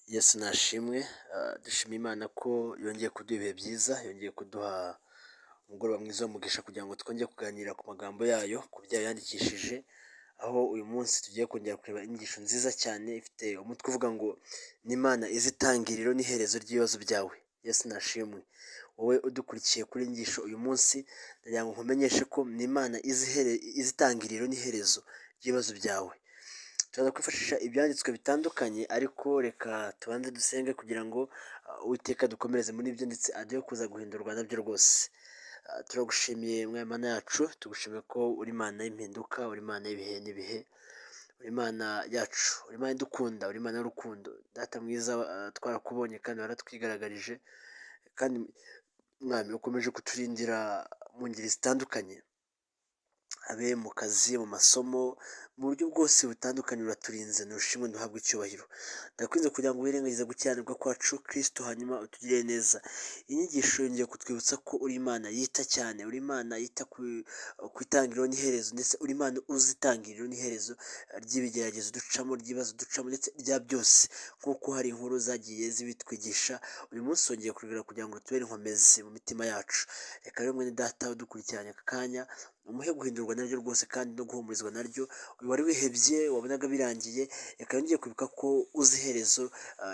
Yesu nashimwe, dushima Imana ko yongeye kuduha ibihe byiza, yongeye kuduha umugoroba mwiza w'umugisha kugira ngo twongere kuganira ku magambo yayo, ku byo yandikishije, aho uyu munsi tugiye kongera kureba inyigisho nziza cyane ifite umutwe uvuga ngo ni Imana izi itangiriro n'iherezo ry'ibibazo byawe. Yesu nashimwe. Wowe udukurikiye kuri iyi nyigisho uyu munsi, ndagira ngo nkumenyeshe ko ni Imana izi itangiriro n'iherezo ry'ibibazo byawe. Turaza kwifashisha ibyanditswe bitandukanye, ariko reka tubanze dusenge kugira ngo Uwiteka dukomereze muri byo ndetse aduhe kuza guhindurwa nabyo rwose. Turagushimiye Mwami Mana yacu, tugushimiye ko uri Imana y'impinduka, uri Imana y'ibihe n'ibihe, uri Imana yacu, uri Imana idukunda, uri Imana y'urukundo. Data mwiza, twarakubonye kandi waratwigaragarije, kandi Mwami ukomeje kuturindira mu ngeri zitandukanye, abe mu kazi, mu masomo, mu buryo bwose butandukanye uraturinze, nushimwe ntuhabwe icyubahiro. Ndakwinze kugira ngo wirengagize gukiranirwa kwacu Kristo, hanyuma utugirire neza. Inyigisho yongeye kutwibutsa ko uri Imana yita cyane, uri Imana yita ku itangiriro n'iherezo, ndetse uri Imana uzi itangiriro n'iherezo ry'ibigeragezo ducamo, ry'ibibazo ducamo, ndetse rya byose. Nk'uko hari inkuru zagiye zibitwigisha, uyu munsi wongeye kugira kugira ngo tubere inkomezi mu mitima yacu. Reka rero mwene data udukurikiranye aka kanya, umuhe guhindurwa naryo rwose kandi no guhumurizwa naryo. Uyu wari wihebye wabonaga birangiye, reka yongeye kwibuka ko uzi iherezo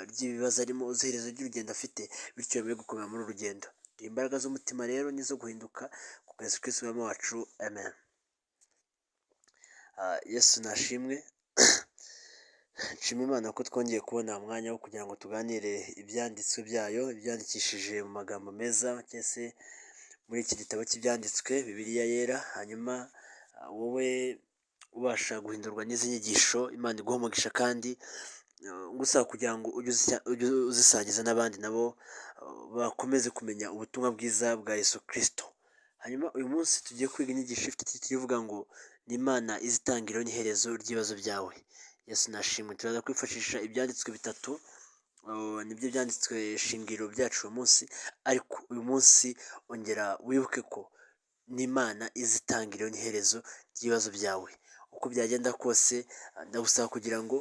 ry'ibibazo arimo, uzi iherezo ry'urugendo afite, bityo yemewe gukomera muri uru rugendo. Duhe imbaraga z'umutima rero n'izo guhinduka ku bwa Yesu Kristo Umwami wacu, amen. Yesu nashimwe. Nshima Imana ko twongeye kubona umwanya wo kugira ngo tuganire ibyanditswe byayo, ibyandikishije mu magambo meza cyangwa se muri iki gitabo cy'ibyanditswe Bibiliya yera, hanyuma wowe ubasha guhindurwa n'izi nyigisho, Imana iguhe umugisha kandi ngusaba kugira ngo ujye uzisangiza n'abandi nabo bakomeze kumenya ubutumwa bwiza bwa Yesu Kristo. Hanyuma uyu munsi tugiye kwiga inyigisho ifite titre ivuga ngo ni Imana izi itangiriro n'iherezo ry'ibibazo byawe. Yesu nashimwe. Turaza kwifashisha ibyanditswe bitatu, nibyo byanditswe shingiro byacu uyu munsi, ariko uyu munsi ongera wibuke ko ni Imana izi itangiriro n'iherezo ry'ibibazo byawe. Uko byagenda kose, ndagusaba kugira ngo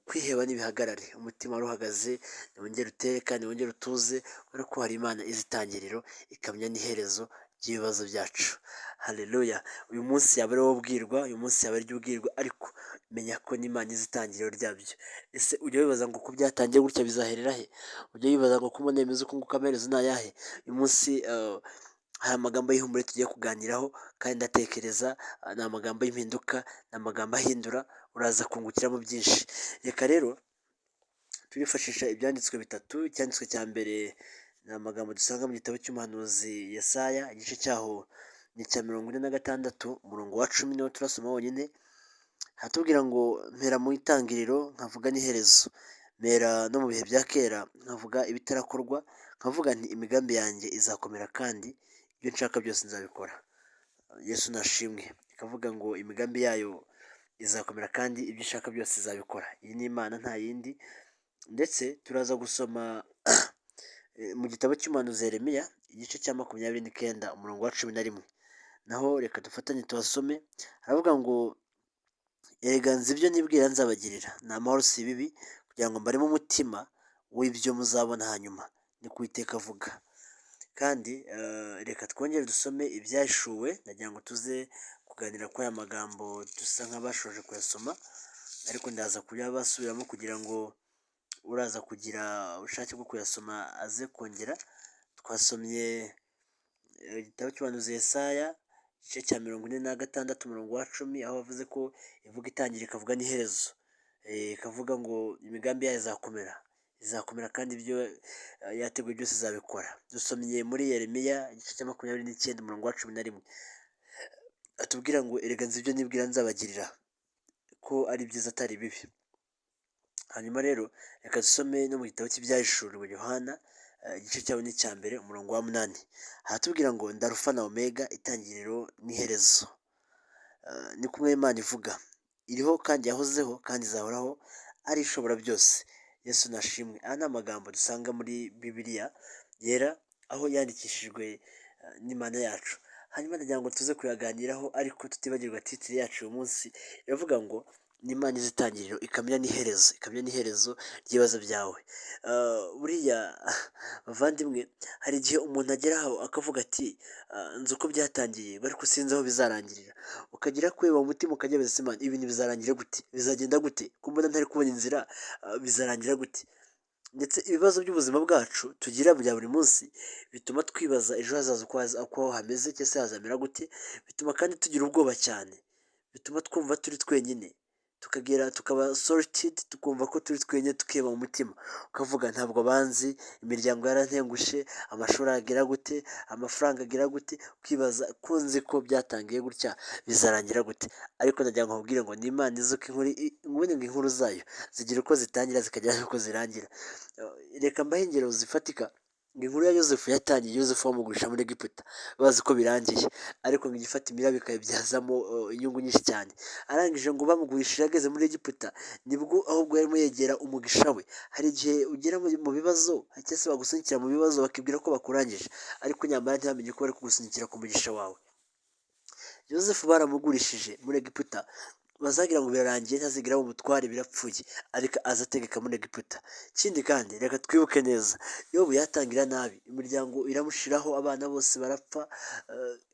kwiheba nibihagarare, umutima wari uhagaze wongere utere kandi wongere utuze, kubera ko hari Imana izi itangiriro ikamenya n'iherezo ry'ibibazo byacu. Haleluya! Uyu munsi yaba ari wowe ubwirwa, uyu munsi yaba ari jye ubwirwa, ariko menya ko n'Imana izi itangiriro ryabyo. Ese ujya wibaza ngo uko byatangiye gutya bizaherera he? Ujya wibaza ngo ko mbona bimeze uku nguku amaherezo ni ayahe? Uyu munsi hari amagambo y'ihumure tugiye kuganiraho, kandi ndatekereza ni amagambo y'impinduka, ni amagambo ahindura, uraza kungukiramo byinshi. Reka rero turifashisha ibyanditswe bitatu. Icyanditswe cya mbere ni amagambo dusanga mu gitabo cy'umuhanuzi Yesaya, igice cyaho ni icya 46, umurongo wa 10 niwo turasoma wonyine. Haratubwira ngo mpera mu itangiriro nkavuga n'iherezo, mpera no mu bihe bya kera nkavuga ibitarakorwa, nkavuga nti imigambi yanjye izakomera kandi ibyo nshaka byose nzabikora. Yesu nashimwe. Ikavuga ngo imigambi yayo izakomera kandi ibyo ishaka byose izabikora. Iyi ni Imana nta yindi. Ndetse turaza gusoma mu gitabo cy'umuhanuzi Yeremiya, igice cya 29, umurongo wa 11. Naho reka dufatanye tuhasome, haravuga ngo erega nzi ibyo nibwira nzabagirira, ni amahoro si ibibi, kugira ngo mbareme umutima w'ibyo muzabona hanyuma, niko Uwiteka avuga. Kandi reka twongere dusome ibyahishuwe, ndagira ngo tuze kuganira kuri aya magambo dusa nk'abashoje kuyasoma, ariko ndaza kuyabasubiramo kugira ngo uraza kugira ubushake bwo kuyasoma aze kongera. Twasomye igitabo cy'umuhanuzi Yesaya, igice cya 46, umurongo wa 10, aho bavuze ko ivuga itangira ikavuga n'iherezo, ikavuga ngo imigambi yayo izakomera, izakomera kandi ibyo yateguye byose izabikora. Dusomye muri Yeremiya igice cya 29, umurongo wa 11, atubwira ngo erega nzi ibyo nibwira nzabagirira, ko ari byiza atari bibi. Hanyuma rero reka dusome no mu gitabo cy'ibyahishuriwe Yohana, igice cyaho ni icya mbere, umurongo wa 8, haratubwira ngo ndi Alufa na Omega, itangiriro n'iherezo. Ni kumwe Imana ivuga, iriho kandi yahozeho kandi izahoraho, ari ishobora byose. Yesu nashimwe. Aya ni amagambo dusanga muri Bibiliya yera, aho yandikishijwe n'Imana yacu. Hanyuma ndagira ngo tuze kuyaganiraho, ariko tutibagirwa titre yacu uyu munsi iravuga ngo Ni Imana izi itangiriro ikamenya n'iherezo, ikamenya n'iherezo ry'ibibazo byawe. Buriya bavandimwe, hari igihe umuntu agera aho akavuga ati nzi uko byatangiye ariko sinzi aho bizarangirira. Ukagira kweba mu mutima ukajya wibaza ese Imana ibintu bizarangira gute? Bizagenda gute? Ko mbona ntari kubona inzira, bizarangira gute? Ndetse ibibazo by'ubuzima bwacu tugira bya buri munsi bituma twibaza ejo hazaza uko hameze cyangwa se hazamera gute, bituma kandi tugira ubwoba cyane, bituma twumva turi twenyine, tukagera tukaba solitude, tukumva ko turi twenyine, tukeba mu mutima, ukavuga ntabwo banzi, imiryango yarantengushe, amashuri agira gute, amafaranga agira gute, ukibaza ko nzi ko byatangiye gutya bizarangira gute? Ariko ndagira ngo nkubwire ngo ni Imana izi uko inkuru, ubundi ngo inkuru zayo zigira uko zitangira zikagira n'uko zirangira. Reka mbahe ingero zifatika. Ngo inkuru ya Yozefu yatangiye Yozefu bamugurisha muri Egiputa bazi ko birangiye, ariko ngo igifata imiraba ikayibyazamo inyungu nyinshi cyane. Arangije ngo bamugurishije ageze muri Egiputa, nibwo ahubwo yarimo yegera umugisha we. Hari igihe ugera mu bibazo cyangwa se bagusunikira mu bibazo bakibwira ko bakurangije, ariko nyamara ntibamenye ko bari kugusunikira ku mugisha wawe. Yozefu baramugurishije muri Egiputa, bazagira ngo birarangiye ntazigera aba umutware birapfuye, ariko aza ategeka muri Egiputa. Ikindi kandi reka twibuke neza, Yobu yatangira nabi, imiryango iramushiraho, abana bose barapfa,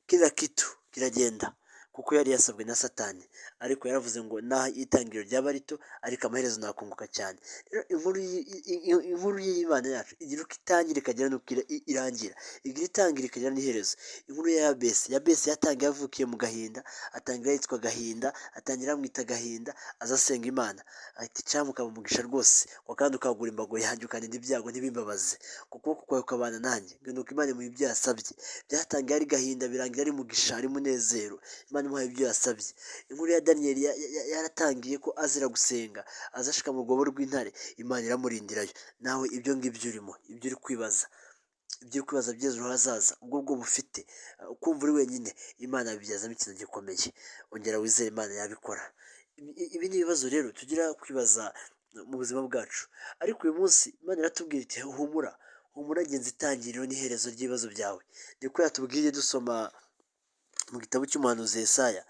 kila kitu kiragenda kuko yari yasabwe na Satani, ariko yaravuze ngo naho itangiriro ryaba rito ariko amaherezo nakunguka cyane. Rero inkuru y'Imana yacu igira uko itangira ikagira n'uko irangira, igira itangira ikagira n'iherezo. Inkuru ya Yabesi, Yabesi yatangiye avukiye mu gahinda, atangira yitwa Gahinda, atangira bamwita Gahinda, aza asenga Imana ati icyampa ukaba umugisha rwose, ngo kandi ukagura imbago yanjye ukandinda ibyago ntibimbabaze, ngo ukuboko kwawe ukabana nanjye, ngo nuko Imana imuha ibyo yasabye. Byatangiye ari gahinda birangira ari mugisha, ari munezero, Imana imuhaye ibyo yasabye. Inkuru ya Daniyeli yaratangiye ko azira gusenga, aza ashika mu rwobo rw'intare, Imana iramurindirayo. Nawe ibyo ngibyo urimo, ibyo uri kwibaza, ibyo uri kwibaza by'ejo hazaza, ubwo bwoba ufite, ukumva uri wenyine, Imana yabibyazamo ikintu gikomeye. Ongera wizere Imana yabikora. Ibi ni ibibazo rero tugira kwibaza mu buzima bwacu, ariko uyu munsi Imana iratubwira iti humura, humura genza itangiriro n'iherezo ry'ibibazo byawe. Niko yatubwiye dusoma mu gitabo cy'umuhanuzi Yesaya,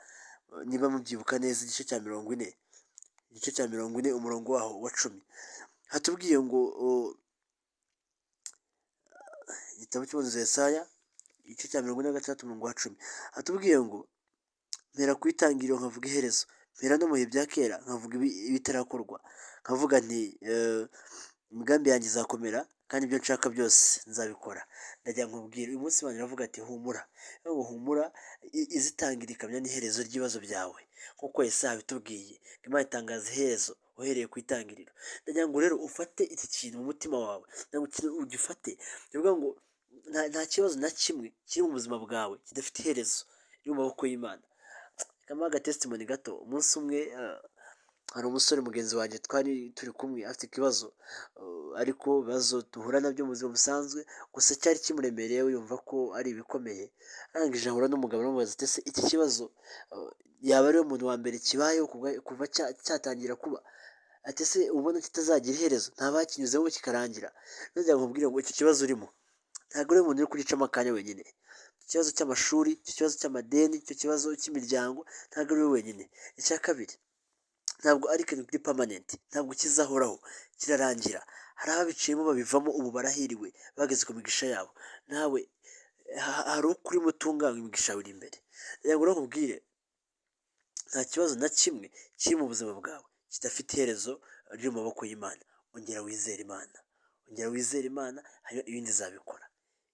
niba mubyibuka neza igice cya 40, igice cya 40 umurongo waho wa 10, hatubwiye ngo igitabo cy'umuhanuzi Yesaya igice cya 46 umurongo wa 10, hatubwiye ngo mpera ku itangiriro nkavuga iherezo, mpera no mu bihe bya kera nkavuga ibitarakorwa, nkavuga nti imigambi yanjye izakomera kandi ibyo nshaka byose nzabikora. Ndagira ngo nkubwire uyu munsi Imana iravuga ati humura, ngo humura izitangira ikamenya n'iherezo ry'ibibazo byawe, nk'uko Yesaya abitubwiye, Imana itangaza iherezo uhereye ku itangiriro. Ndagira ngo rero ufate iki kintu mu mutima wawe, ndagira ngo ugifate, ni ukuvuga ngo nta kibazo na kimwe kiri mu buzima bwawe kidafite iherezo riri mu maboko y'Imana. Reka mbahe agatestimony gato, umunsi umwe hari umusore mugenzi wanjye twari turi kumwe afite ikibazo, ariko ibibazo duhura nabyo mu buzima busanzwe, gusa cyari kimuremereye we yumva ko ari ibikomeye, arangije ahura n'umugabo aramubaza ati ese iki kibazo yaba ariwe muntu wa mbere kibayeho kuva cyatangira kuba? Ati ese ubona kitazagira iherezo? Nta bakinyuzemo kikarangira? Ndagira ngo nkubwire ngo icyo kibazo urimo ntabwo ari umuntu uri kugicamo akanya wenyine. Ikibazo cy'amashuri, icyo kibazo cy'amadeni, icyo kibazo cy'imiryango, ntabwo ari we wenyine. Icya kabiri, ntabwo ari ikintu kiri permanent, ntabwo kizahoraho, kirarangira. Hari ababiciyemo babivamo ubu barahiriwe bageze ku migisha yabo. Nawe hari uko urimo utunganya imigisha yawe iri imbere. Ndagira ngo rero nkubwire, nta kibazo na kimwe kiri mu buzima bwawe kidafite iherezo riri mu maboko y'Imana. Ongera wizere Imana, ongera wizere Imana, hanyuma ibindi izabikora,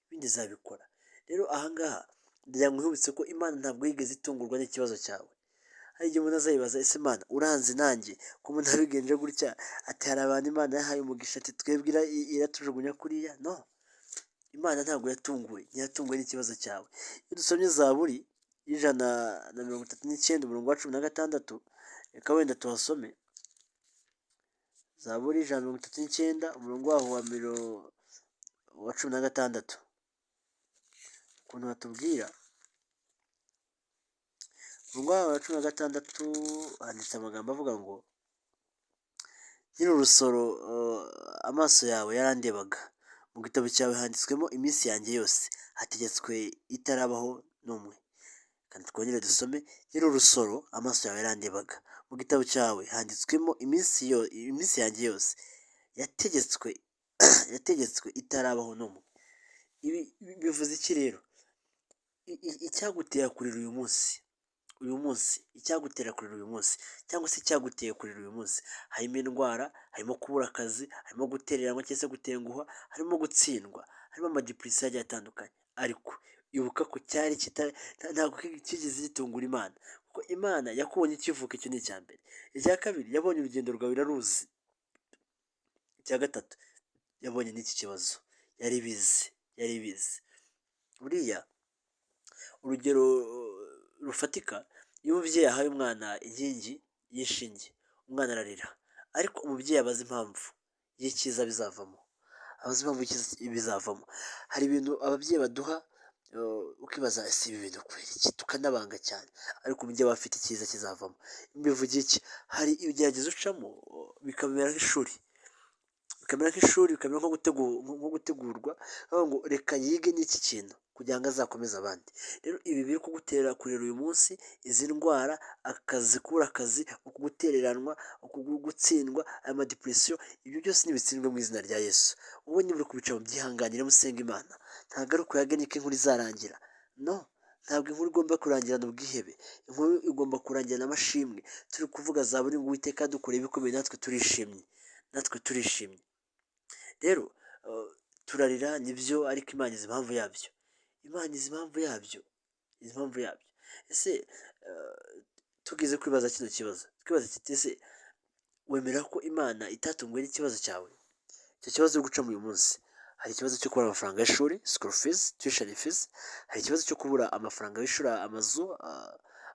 ibindi izabikora. Rero aha ngaha ndagira ngo nkwibutse ko Imana ntabwo yigeze itungurwa n'ikibazo cyawe. Hari igihe umuntu azayibaza ese Imana uranzi nanjye ko umuntu abigenje gutya, ati hari abantu Imana yahaye umugisha, ati twebwe iratujugunya kuriya. No, Imana ntabwo yatunguwe, ntiyatunguwe n'ikibazo cyawe. Iyo dusomye Zaburi y'139 umurongo wa 16, reka wenda tuhasome. Zaburi 139 umurongo waho wa 16, ukuntu batubwira umurongo waho wa 16 handitse amagambo avuga ngo nkiri urusoro amaso yawe yarandebaga, mu gitabo cyawe handitswemo iminsi yanjye yose, hategetswe itarabaho n'umwe. Kandi twongere dusome, nkiri urusoro amaso yawe yarandebaga, mu Mu gitabo cyawe handitswemo iminsi yanjye yose yategetswe itarabaho n'umwe. Ibi bivuze iki rero? Icyagutera kurira uyu munsi, uyu munsi, icyagutera kurira uyu munsi, cyangwa se icyaguteye kurira uyu munsi, harimo indwara, harimo kubura akazi, harimo gutereranwa cyangwa se gutenguhwa, harimo gutsindwa, harimo amadepression agiye atandukanye, ariko ibuka ko cyari kitari, ntabwo kigeze gitungura Imana, kuko Imana yakubonye ukivuka. Icyo ni icya mbere. Icya kabiri, yabonye urugendo rwawe, iraruzi. Icya gatatu, yabonye n'iki kibazo, yari ibizi, yari ibizi. Buriya urugero rufatika, iyo umubyeyi ahaye umwana inkingi y'inshinge, umwana ararira, ariko umubyeyi aba azi impamvu y'icyiza bizavamo, aba azi impamvu y'icyiza bizavamo. Hari ibintu ababyeyi baduha ukibaza: ese ibi bintu kubera iki? Tukanabanga cyane, ariko umubyeyi aba afite icyiza kizavamo. Mbivugiye iki? Hari ibigeragezo ucamo bikamera nk'ishuri, bikamera nk'ishuri, bikamera nko gutegurwa, bavuga ngo reka yige n'iki kintu kugira ngo azakomeze abandi. Rero ibi biri kugutera kurira uyu munsi, izi ndwara, akazi, kubura akazi, uku gutereranwa, uku gutsindwa, aya madepression, ibyo byose nibitsindwe mu izina rya Yesu. Wowe niba uri kubicamo, byihanganire, musenga Imana. Ntabwo ari uko yagennye ko inkuru izarangira, no ntabwo inkuru igomba kurangirana ubwihebe, inkuru igomba kurangirana amashimwe. Turi kuvuga zaburi ngo Uwiteka yadukoreye ibikomeye, natwe turishimye, natwe turishimye. Rero turarira nibyo, ariko Imana izi impamvu yabyo, Imana izi impamvu yabyo, izi impamvu yabyo. Ese tugize kwibaza kino kibazo, twibaza kiti: ese wemera ko Imana itatunguwe n'ikibazo cyawe? Icyo kibazo uri gucamo uyu munsi, hari ikibazo cyo kubura amafaranga y'ishuri, school fees, tuition fees, hari ikibazo cyo kubura amafaranga yishyura amazu,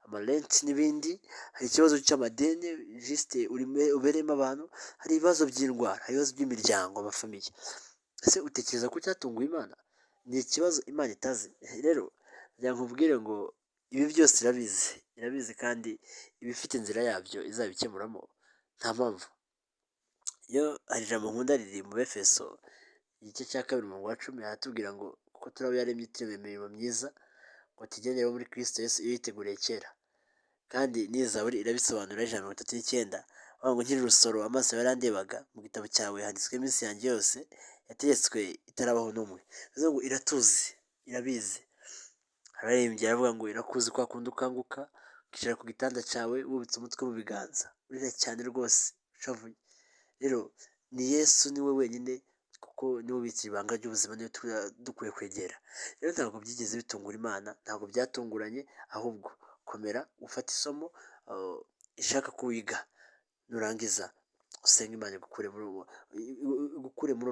amarent n'ibindi, hari ikibazo cy'amadeni juste ubereyemo abantu, hari ibibazo by'indwara, hari ibibazo by'imiryango, amafamille. Ese utekereza ko cyatunguye Imana? Ni ikibazo Imana itazi? Rero ndagira ngo nkubwire ngo ibi byose irabizi, irabizi, kandi iba ifite inzira yabyo izabikemuramo. Nta mpamvu. Iyo hari ijambo nkunda riri mu Befeso igice cya 2 umurongo wa 10, haratubwira ngo kuko turi abo yaremye ituremeye imirimo myiza ngo tugendereho muri Kristo Yesu iyo yiteguriye kera. Kandi n'iyi zaburi irabisobanura, 139, bavuga ngo nkiri urusoro amaso yarandebaga, mu gitabo cyawe handitswe iminsi yanjye yose yategetswe itarabaho n'umwe. Bivuze ngo iratuzi, irabizi. Hararirimbye aravuga ngo irakuzi kwa kundi ukanguka ukicara ku gitanda cyawe wubitse umutwe mu biganza, urira cyane rwose ushavuye. Rero ni Yesu, niwe wenyine, kuko niwe ubitse ibanga ry'ubuzima, niwe tuba dukwiye kwegera. Rero ntabwo byigeze bitungura Imana, ntabwo byatunguranye, ahubwo komera ufate isomo ishaka ko wiga, nurangiza usenge Imana igukure muri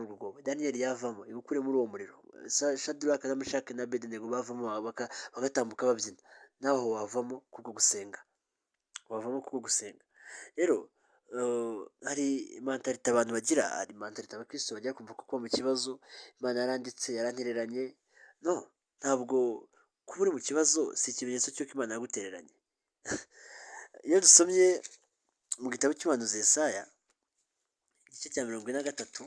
urwo rwobo. Daniyeli yavamo, igukure muri uwo muriro. Shadraka na Meshaki na Abedenego bavamo bagatambuka babyina, nawe wavamo kubwo gusenga, wavamo kubwo gusenga. Rero hari mentalité abantu bagira, hari mentalité abakristo bajya kumva ko kuba mu kibazo Imana yaranditse, yarantereranye. No, ntabwo kuba uri mu kibazo si ikimenyetso cy'uko Imana yagutereranye. Iyo dusomye mu gitabo cy'umuhanuzi Yesaya igice cya 43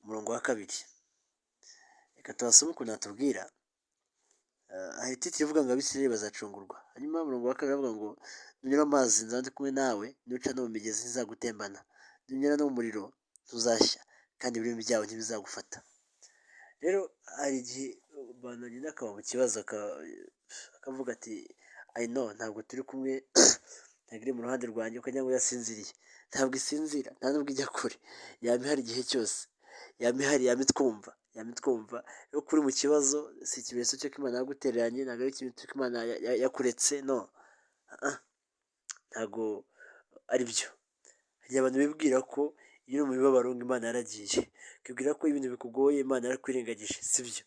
umurongo wa 2, reka tuhasome ukuntu hatubwira. Hari titre ivuga ngo Abisirayeli bazacungurwa. Hanyuma umurongo wa 2 aravuga ngo nunyura amazi nzaba ndi kumwe nawe, nuca no mu migezi ntizagutembana, nunyura no mu muriro ntuzashya, kandi ibirimi byawo ntibizagufata. Rero hari igihe abantu bagenda akaba mu kibazo akavuga ati I know ntabwo turi kumwe, ntabwo iri mu ruhande rwanjye, ukagira ngo yasinziriye. Ntabwo isinzira, nta nubwo ijya kure, yaba ihari igihe cyose, yaba ihari, yaba itwumva, yaba itwumva. Rero kuba uri mu kibazo si ikimenyetso cy'uko Imana yagutereranye, ntabwo ari ikimenyetso cy'uko Imana yakuretse, no, ntabwo ari byo. Hari abantu bibwira ko iyo uri mu mibabaro ngo Imana yaragiye, ukibwira ko ibintu bikugoye Imana yarakwirengagije, si byo.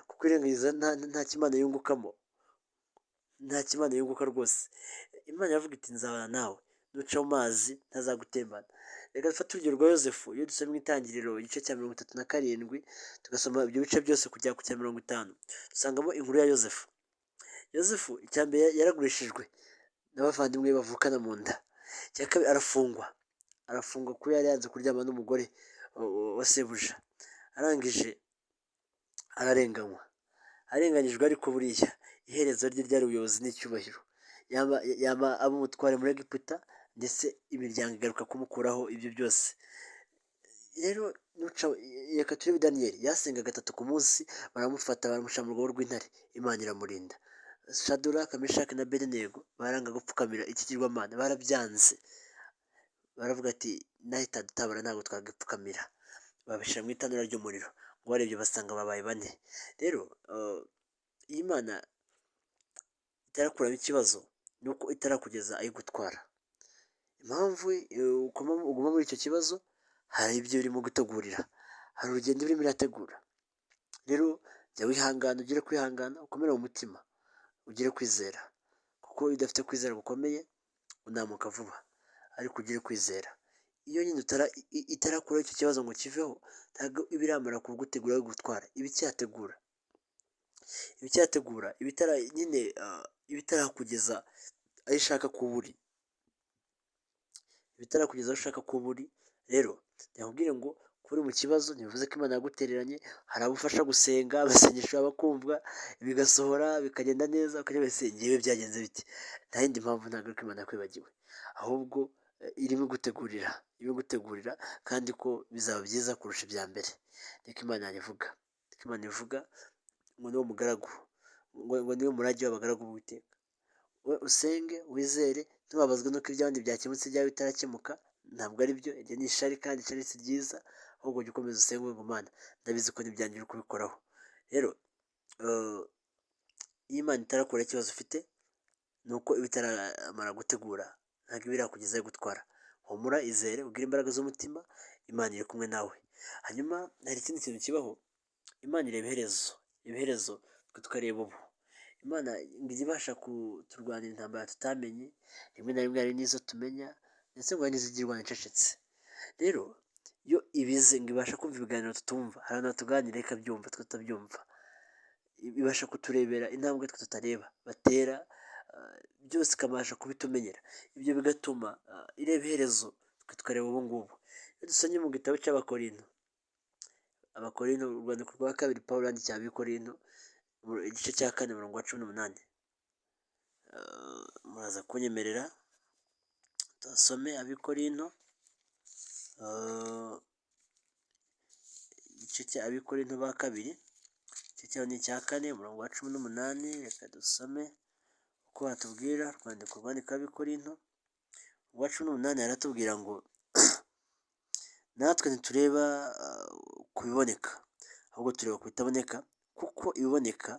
Kukwirengagiza ntacyo Imana yungukamo, ntacyo Imana yunguka rwose. Imana iravuga iti nzabana nawe, nuca mu mazi ntazagutembana. Reka dufate urugero rwa Yozefu. Iyo dusoma mu Itangiriro igice cya 37, tugasoma ibyo bice byose kugera ku cya 50, dusangamo inkuru ya Yozefu. Yozefu icya mbere yaragurishijwe n'abavandimwe be bavukana mu nda. Icya kabiri arafungwa, arafungwa kuko yari yanze kuryama n'umugore wa sebuja. Arangije ararenganywa, arenganyijwe, ariko buriya iherezo rye ryari ubuyobozi n'icyubahiro. Yaba aba umutware muri Egiputa, ndetse imiryango igaruka kumukuraho ibyo byose. Rero reka turebe Daniyeli, yasenga gatatu ku munsi, baramufata baramushyira mu rwobo rw'intare, Imana iramurinda. Shaduraka, Meshaki na Bedenego baranga gupfukamira ikigirwamana, barabyanze, baravuga ati naho itadutabara ntabwo twagipfukamira. Babishyira mu itanura ry'umuriro, ngo barebye basanga babaye bane. Rero iyo Imana itarakuramo ikibazo ni uko itarakugeza aho igutwara. Impamvu uguma muri icyo kibazo, hari ibyo irimo gutegurira, hari urugendo irimo irategura. Rero jya wihangana, ugire kwihangana, ukomere mu mutima, ugire kwizera, kuko iyo udafite kwizera gukomeye unamuka vuba, ariko ugire kwizera. Iyo nyine itarakuraho icyo kibazo ngo kiveho, ntabwo iba iramara kugutegura gutwara, iba icyategura, iba icyategura, nyine iba itarakugeza aho ishaka kuba uri, iba itarakugeza aho ushaka kuba uri. Rero nakubwire ngo kuba uri mu kibazo ntibivuze ko Imana yagutereranye. Hari abo ufasha gusenga, amasengesho yabo akumvwa, bigasohora bikagenda neza, ukajya ese njyewe byagenze bite? Nta yindi mpamvu, ntabwo ari ko Imana yakwibagiwe, ahubwo irimo igutegurira, irimo igutegurira kandi ko bizaba byiza kurusha ibya mbere. Niko Imana ivuga, niko Imana ivuga ngo niwo mugaragu, ngo niwe murage w'abagaragu b'Uwiteka. Wowe usenge wizere, ntubabazwe n'uko iby'abandi byakemutse ibyawe bitarakemuka, ntabwo ari byo, iryo ni ishari kandi ishari si ryiza, ahubwo jya ukomeza usenge ngo Mana ndabizi ko n'ibyanjye uri kubikoraho. Rero iyo Imana itarakuraho ikibazo ufite, ni uko iba itaramara gutegura, ntabwo iba irakugezaho igutwara. Humura, izere, ugire imbaraga z'umutima, Imana iri kumwe nawe. Hanyuma hari ikindi kintu kibaho, Imana ireba iherezo, ibiherezo twe tukareba ubu. Imana ngo ijya ibasha kuturwanira intambara tutamenye, rimwe na rimwe hari n'izo tumenya, ndetse ngo hari n'izo ijya irwana icecetse. Rero yo ibizi ngo ibasha kumva ibiganiro tutumva, hari abantu batuganira ikabyumva twe tutabyumva. Ibasha kuturebera intambwe twe tutareba batera, byose ikabasha kubitumenyera. Ibyo bigatuma ireba iherezo, twe tukareba ubu ngubu. Iyo dusomye mu gitabo cy'Abakorinto, Abakorinto, urwandiko rwa kabiri Pawulo yandikiye Abikorinto, igice cya 4 umurongo wa 18. Muraza kunyemerera tuhasome Abikorinto, igice cya Abikorinto ba kabiri, igice cyaho ni icya 4 umurongo wa 18, reka dusome uko batubwira. Urwandiko rwandikiwe Abikorinto, uwa 18 aratubwira ngo natwe ntitureba ku biboneka, ahubwo tureba ku bitaboneka, kuko ibiboneka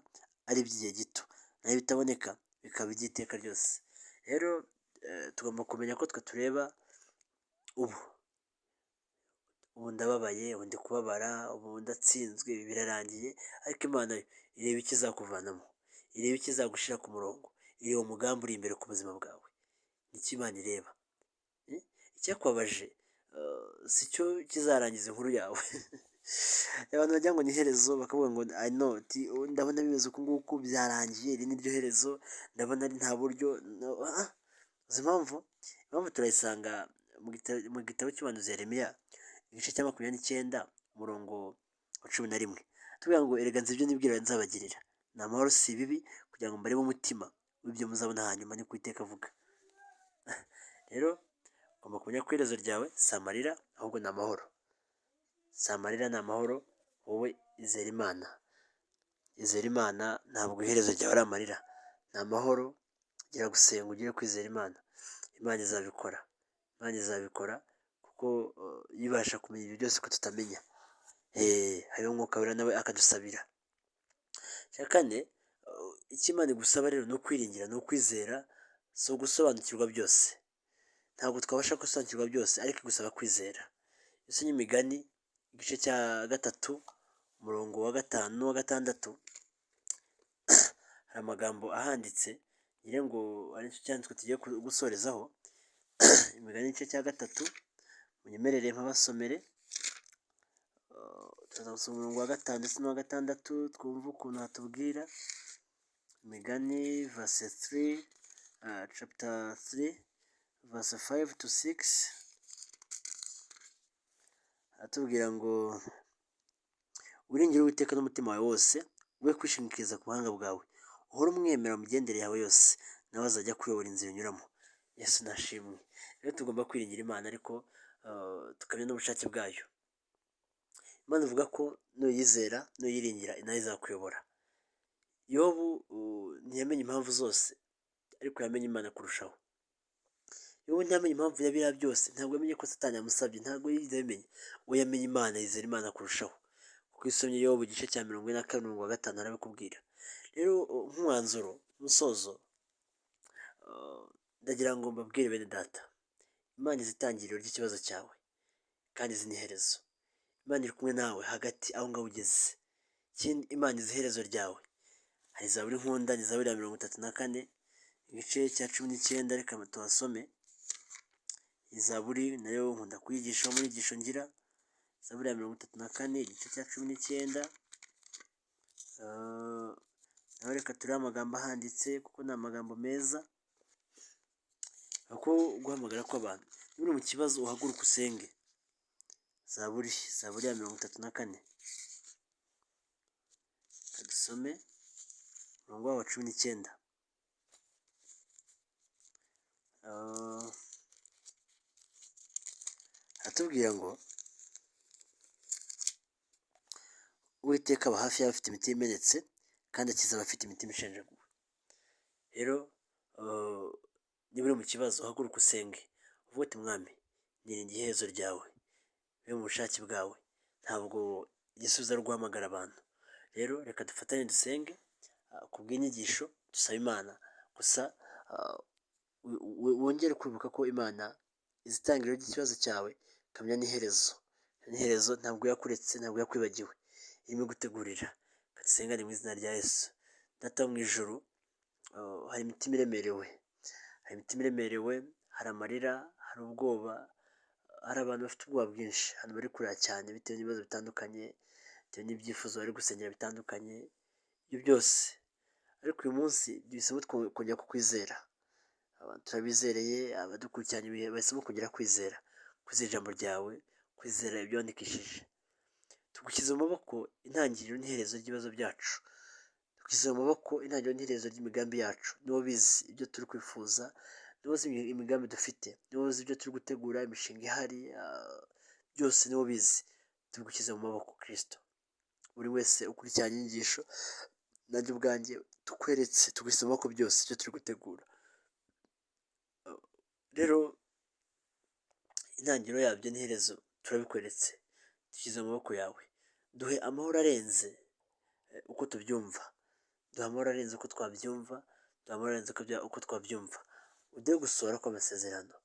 ari iby'igihe gito, naho ibitaboneka bikaba iby'iteka ryose. Rero tugomba kumenya ko twe tureba ubu, ubu ndababaye, ubu ndi kubabara, ubu ndatsinzwe, ibi birarangiye, ariko Imana yo ireba ikizakuvanamo, ireba ikizagushyira ku murongo, ireba umugambi uri imbere ku buzima bwawe, nicyo Imana ireba. Icyakubabaje si cyo kizarangiza inkuru yawe. Abantu bagira ngo ni iherezo, bakavuga ngo I know, ndabona bimeze uku nguku byarangiye, iri ni ryo herezo, ndabona ari nta buryo. Uzi impamvu? Impamvu turayisanga mu gitabo cy'umuhanuzi Yeremiya, igice cya 29 umurongo wa 11. Tubwira ngo erega nzi ibyo nibwira nzabagirira, ni amahoro si ibibi, kugira ngo mbarebe umutima w'ibyo muzabona hanyuma, niko Uwiteka avuga. Rero ugomba kumenya ko iherezo ryawe si amarira, ahubwo ni amahoro. Si amarira, ni amahoro. Wowe izera Imana, izera Imana, ntabwo iherezo ryawe ari amarira, ni amahoro. Gira gusenga, ugire kwizera Imana, Imana izabikora, Imana izabikora, kuko ibasha kumenya ibyo byose ko tutamenya. Hariho Umwuka Wera nawe akadusabira. Icya kane, icyo Imana igusaba rero ni ukwiringira, ni ukwizera, si ugusobanukirwa byose. Ntabwo twabasha gusobanukirwa byose, ariko igusaba kwizera. Iyo usomye Imigani igice cya 3 umurongo wa 5 n'uwa 6, hari amagambo ahanditse, ngira ngo aricyo cyanditswe tugiye gusorezaho. Imigani igice cya 3, munyemerere mpabasomere, turaza gusoma umurongo wa 5 ndetse n'uwa 6, twumve ukuntu hatubwira. Imigani verse 3, chapter 3 verse 5 to 6, aratubwira ngo wiringire Uwiteka n'umutima wawe wose, we kwishingikiriza ku buhanga bwawe, uhore umwemera mu migendere yawe yose, nawe azagorora inzira zawe. Nawe azajya akuyobora inzira unyuramo. Yesu nashimwe. Rero tugomba kwiringira Imana, ariko tukamenya n'ubushake bwayo. Imana ivuga ko nuyizera, nuyiringira, nayo izakuyobora. Yobu ntiyamenye impamvu zose, ariko yamenye Imana kurushaho. Yobu ntiyamenye impamvu ya biriya byose, ntabwo yamenye ko Satani yamusabye, ntabwo yigeze abimenya. We yamenye Imana, yizera Imana kurushaho. Kuko iyo usomye Yobu igice cya 42 umurongo wa 5 arabikubwira. Rero nk'umwanzuro, umusozo, ndagira ngo mbabwire bene data, Imana izi itangiriro ry'ikibazo cyawe kandi izi n'iherezo. Imana iri kumwe nawe hagati aho ngaho ugeze. Ikindi, Imana izi iherezo ryawe. Hari zaburi nkunda, ni zaburi ya 34 igice cya 19, reka tuhasome. Iyi zaburi nayo nkunda kuyigishaho mu nyigisho ngira. Zaburi ya 34 igice cya 19, naho reka turebe amagambo ahanditse kuko ni amagambo meza. Kuko guhamagara kw'abantu, niba uri mu kibazo uhaguruke usenge. Zaburi ya 34, reka dusome umurongo waho wa 19. Haratubwira ngo Uwiteka aba hafi y'abafite imitima imenetse kandi akiza abafite imitima ishenjaguwe. Rero niba uri mu kibazo uhaguruke usenge, uvuge uti: "Mwami, niringiye iherezo ryawe, bibe mu bushake bwawe." Ntabwo igisubizo ari uguhamagara abantu. Rero reka dufatanye dusenge ku bw'inyigisho, dusaba Imana gusa wongere kwibuka ko Imana izi itangiriro ry'ikibazo cyawe, ikamenya n'iherezo. N'iherezo, ntabwo yakuretse, ntabwo yakwibagiwe, irimo igutegurira. Reka dusengane mu izina rya Yesu. Data wo mu ijuru, hari imitima iremerewe, hari imitima iremerewe, hari amarira, hari ubwoba, hari abantu bafite ubwoba bwinshi, abantu bari kurira cyane bitewe n'ibibazo bitandukanye, bitewe n'ibyifuzo bari gusengera bitandukanye, ibyo byose. Ariko uyu munsi duhisemo kongera kukwizera. Turabizereye, abadukurikiranye bahisemo kongera kwizera, kwizera ijambo ryawe, kwizera ibyo wandikishije. Tugushyize mu maboko intangiriro n'iherezo ry'ibibazo byacu. Tugushyize mu maboko intangiriro n'iherezo ry'imigambi yacu. Niwowe ubizi ibyo turi kwifuza, niwowe uzi imigambi dufite, niwowe uzi ibyo turi gutegura, imishinga ihari, byose niwowe ubizi. Tubigushyize mu maboko, Kristo. Buri wese ukurikiranye inyigisho, nanjye ubwanjye tukweretse, tugushyize mu maboko byose ibyo turi gutegura. Rero intangiriro yabyo n'iherezo turabikweretse, dushyize mu maboko yawe. Duhe amahoro arenze uko tubyumva, duhe amahoro arenze uko twabyumva, duhe amahoro arenze uko twabyumva. Uduhe gusohora kw'amasezerano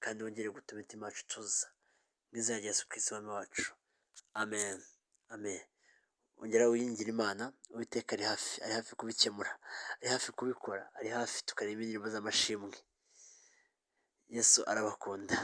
kandi wongere gutuma imitima yacu ituza. Mu izina rya Yesu Kristo Umwami wacu. Amen. Amen. Ongera wiringire Imana, Uwiteka ari hafi, ari hafi kubikemura, ari hafi kubikora, ari hafi tukareba indirimbo z'amashimwe. Yesu arabakunda.